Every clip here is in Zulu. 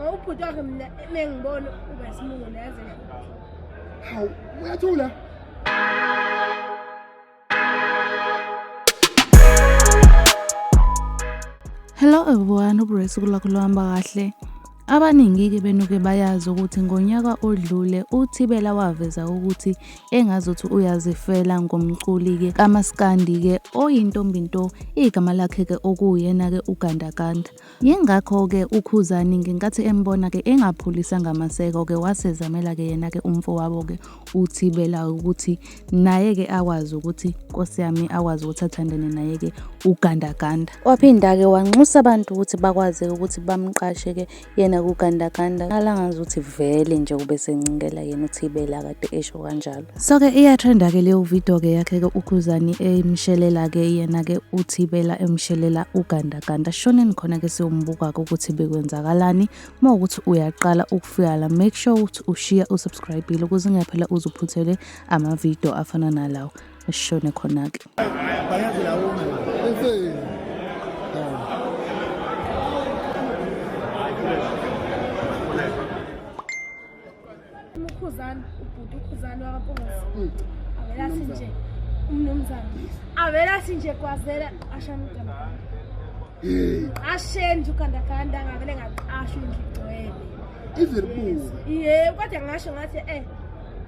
Ngoba ubhuti wakhe mina mengibona uba isimungulu yazi. Hawu, uyathula. Hello everyone, uBrace kulakho luhamba kahle. Abaningi-ke benu-ke bayazi ukuthi ngonyaka odlule uThibela waveza ukuthi engazuthi uyazifela ngomculi-ke kamaskandi-ke oyintombi nto, igama lakhe-ke okuwuyena-ke uGandaganda. Yingakho-ke uKhuzani ngenkathi embona-ke engapholisanga maseko-ke wasezamela-ke yena-ke umfowabo-ke uThibela ukuthi naye-ke akwazi ukuthi nkosi yami akwazi ukuthi athandane naye-ke uGandaganda. Waphinda-ke wanxusa abantu ukuthi bakwazi ukuthi bamqashe-ke yena kuGandaganda alangazi ukuthi vele nje ubesencingela yena uThibela kade esho kanjalo. So-ke iyatrenda-ke leyo video-ke yakhe-ke uKhuzani emshelela-ke yena-ke uThibela emshelela uGandaganda. Shoneni khona-ke siyombuka-ke ukuthi bekwenzakalani. Uma ukuthi uyaqala ukufika la, make sure ukuthi ushiya usubscribe-ile ukuze ungaphela uze uphuthelwe amavidiyo afana nalawo. Sishone khona-ke. Ukhuzani, ubhuti uKhuzani wakaMpungose. Avela athi nje umnumzane. Avela athi nje kwazela ashana ugandaganda. Asheni nje ugandaganda ngavele ngaqashwa indlu igcwele. Izilibuka. Yebo, kodwa ngasho ngathi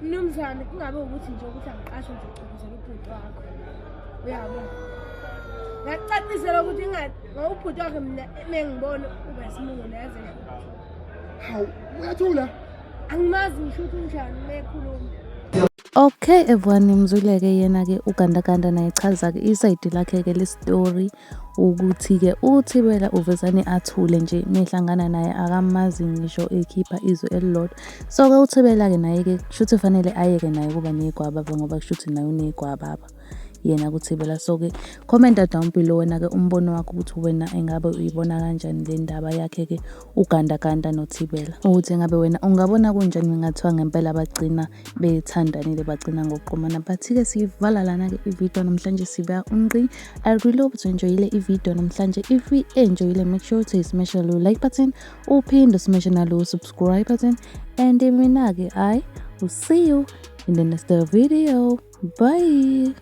mnumzane kungabe ukuthi nje ukuthi angiqashwe nje ucukuzela ubhuti wakho. Uyabo? Ngacacisela ukuthi ngoba ubhuti wakhe mina mengibona uba isimungulu yazi. Hawu, uyathula. Angimazi ngisho ukuthi unjani mekhuluma. Okay everyone, nimzwile-ke yena-ke uGandaganda naye chaza-ke isayidi lakhe-ke le-story ukuthi-ke uThibela uvezane athule nje mehlangana naye akamazi ngisho ekhipha izwi elilodwa. So-ke uThibela-ke naye-ke kushuthi fanele ayeke naye ukuba negwababa ngoba kushuthi naye unegwababa yena kuThibela. So-ke commenta down below wena-ke umbono wakho ukuthi wena engabe uyibona kanjani le ndaba yakhe-ke uGandaganda noThibela. Ukuthi engabe wena ungabona kunjani ngingathiwa ngempela bagcina bethandanile bagcina ngokuqomana. But-ke siyivala lana-ke ividiyo namhlanje sibeka unqi. I really hope you enjoyile ividiyo namhlanje. If you enjoyile, make sure to smash lo like button, uphinde smash nalo subscribe button. And mina-ke I will see you in the next video. Bye.